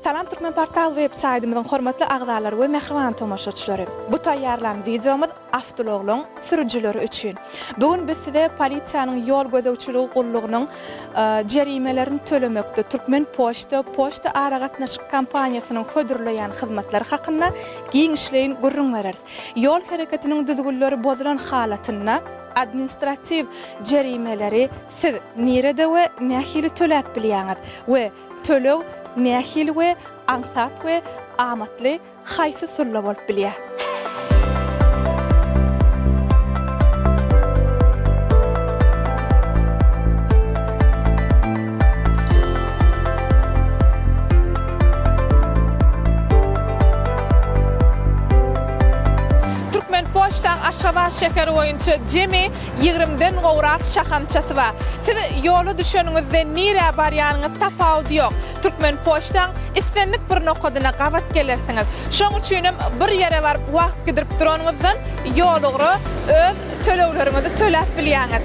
Salam Türkmenportal web saýdymyzyň hormatly agzalary we mähriban tomaşaçylary! Bu taýýarlan wideomyz awtoulaglaryň sürüjileri üçin. Bu gün biz size polisiýanyň ýol gözegçiligi gullugynyň jerimelerini tölemekde Türkmen poçta poçta aragatnaşyk kompaniýasynyň hödürleýän hyzmatlary hakynda giňişleýin gürrüň bereris. Ýol hereketiniň düzgünleri bozulan halatynda administratiw jerimeleri siz nirede we nähili töläp bilýäňiz we Töleg nähili we aňsat we amatly haýsy usulda bolup bilýär? Türkmenpoçtaň Aşgabat şäheri boýunça jemi Ýigrimden gowrak şahamçasy bar. Siz ýola düşeniňizde nirä barýanyňyz tapawudy ýok. Türkmenpoçtaň islendik bir nokadyna gabat gelersiňiz. Şoň üçinem bir ýere baryp wagt gidirip duranyňyzdan ýolugra öz tölegleriňizi töläp bilýäňiz.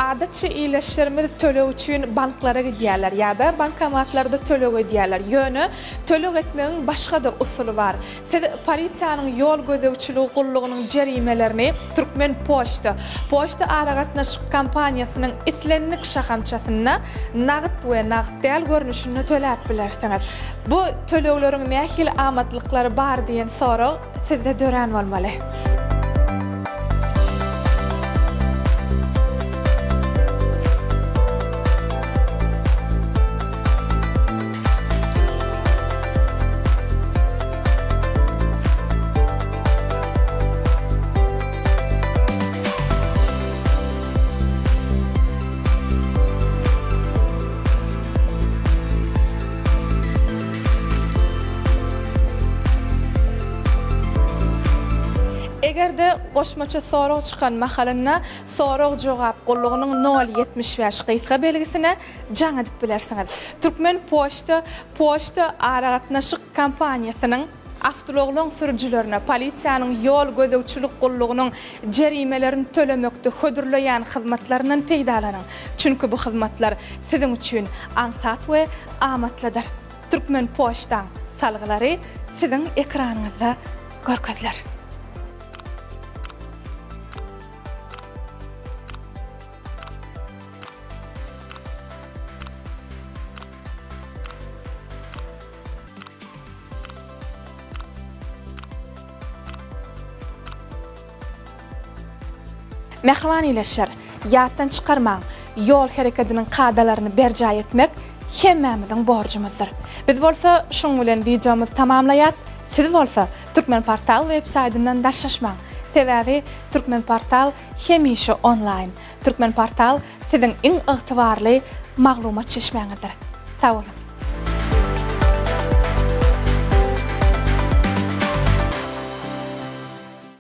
Adatça ildeşlerimiz töleg üçin banklara gidýärler ýa-da bankomatlarda töleg edýärler. Ýöne töleg etmegiň başga-da usuly bar. Siz polisiýanyň ýol gözegçiligi gullugynyň jerimelerini Türkmenpoçta, poçta aragatnaşyk kompaniýasynyň islendik şahamçasynda nagt we nagt däl görnüşinde töläp bilersiňiz. Bu tölegleriň nähili amatlyklary bar diýen sorag sizde dörän bolmaly. Eger-de goşmaça sorag çykan mahalynda sorag-jogap gullugynyň nol 75 gysga belgisine jaň edip bilersiňiz. Türkmen poçta poçta aragatnaşyk kompaniýasynyň awtoulaglaryň sürüjilerine polisiýanyň ýol gözegçilik gullugynyň jerimelerini tölemekde hödürleýän hyzmatlaryndan peýdalanyň. Çünki bu hyzmatlar siziň üçin aňsat we amatlydyr. Türkmen poçtaň salgylary siziň ekranyňyzda görkeziler. Mähriban ildeşler, ýatdan çykarmaň, ýol herekediniň kadalaryny berjaý etmek hemmämiziň borjumyzdyr. Biz bolsa şuň bilen wideomyzy tamamlaýas, siz bolsa Türkmenportal web saýdyndan daşlaşmaň. Sebäbi Türkmenportal hemişe onlaýn. Türkmenportal siziň iň ygtybarly maglumat çeşmäňizdir. Sag boluň!